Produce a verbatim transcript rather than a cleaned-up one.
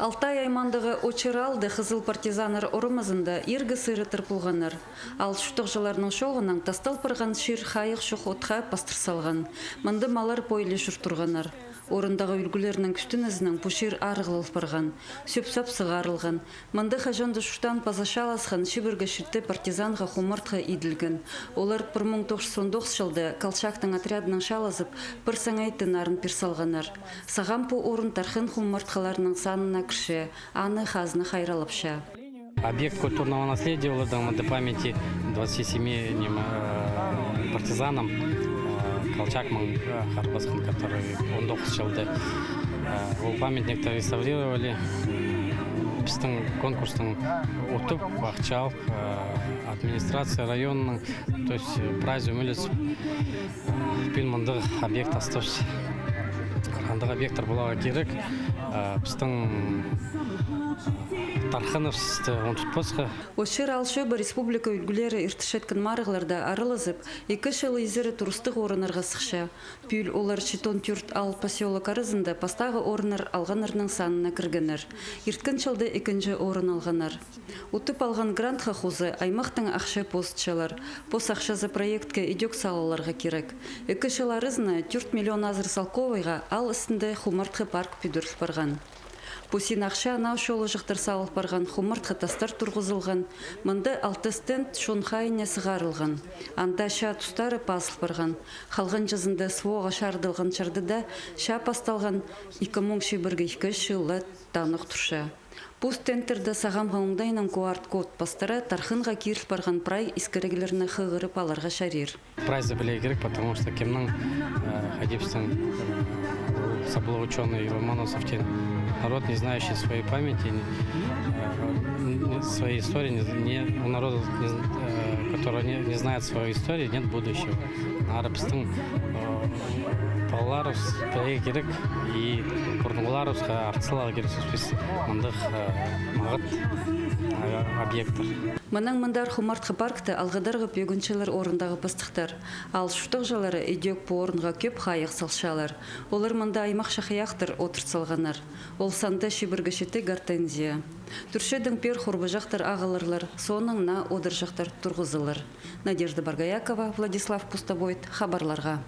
Алтай аймаандағы Очир аалда хызыл партизаннар орамазында иргі сыыраттар полғаннар. Аал чуртағҷыларның чооғынаң тастал парған чир хайығ чох отха пастыр салған. Мында маллар пойылы чуртирғаннар. Орындағы ӱлгӱлернің кӱстенізінең пу чир арығлал парған, сӧп-сап сығарылған. Мында хаҷан-да чуртаан паза чааласхан чибіргі читі партизанға хумартхы иділген. Олар пір муң тоғыс чӱс он тоғыс чылда Колчактың отрядынаң чаалазып, пір саңай тынарын пир салғаннар. Сағам пу орын тархын хумартхыларның санына кірче, аны хазна хайраллапча. Объект культурного наследия, оларның мында памяти двадцати семи ним, э, партизанам, э, Колчакнаң, э, харбасхан, который он тоғыс чылда. Э, ол памятникті реставрировали. Пістің конкурстың утып, ахча алып, э, администрация районның, то есть, э, прайзы ӱмелес, э, пӱӱн мындағ объект астабыс. Андағ объекттер поларға кирек. Э, пістің тархыныбысты ундутпасха. Очир аал чӧбі республика ӱлгӱлері иртірчеткен марығларда аралазып, ікі чыл изері турыстығ орыннарға сыхча. Пӱӱл олар читон тӧрт аал, посёлок аразында пастағы орыннар алғаннарның санына кіргеннер. Ирткен чылда ікінҷі орын алғаннар. Утып алған грантха хоза аймахтаң ахча позытчалар. Пос ахчазы проектке ідӧк салыларға кирек. Ікі чыл аразына тӧрт миллион азыра салковайға аал істінде хумартхы парк пӱдіріл парған. Пу син ахча наа чолаҷахтар салыл парған, хумартхы тастар турғызылған. Мында алты стенд чон хайиине сығарылған. Анда чаа тустары пазыл парған. Халғанҷызында СВО-ға чарыдылған чардыда чаа пасталған, ікі муң чибіргі ікі чылы танығ турча. Пу стендтерде сағамғы оңдайнаң QR-код пастыра тархынға киріл парған прай искіріглерні хығырып аларға чарир. Прайзы пілерге кирек, потому что кемнің, э, хайди пістің, э, саблы учёный Ломоносов теен, народ, не знающий своей памяти, не, э, не, своей истории, не, не, у народа, не з-, э, который не, не знает свою историю, нет будущего. Ары пістің, э, палаларыбыс пілерге кирек, и пурунғыларыбысха артыс саларға кирек, піс мындағ, э, маңат, э, объекттер. Мынаң мындар хумартхы паркты алғыдарға пӧгінчелер орындағы пастыхтар. Аал чуртағҷылары ідӧк пу орынға кӧп хайығ салчалар. Олар мында аймах чахайахтар одырт салғаннар. Ол санда чибіргі читі гортензия. Тӱрчедең пеер хурбаҷахтар ағыларлар, соонаң наа одырҷахтар турғызылар. Надежда Боргоякова, Владислав Пустобоид, хабарларға.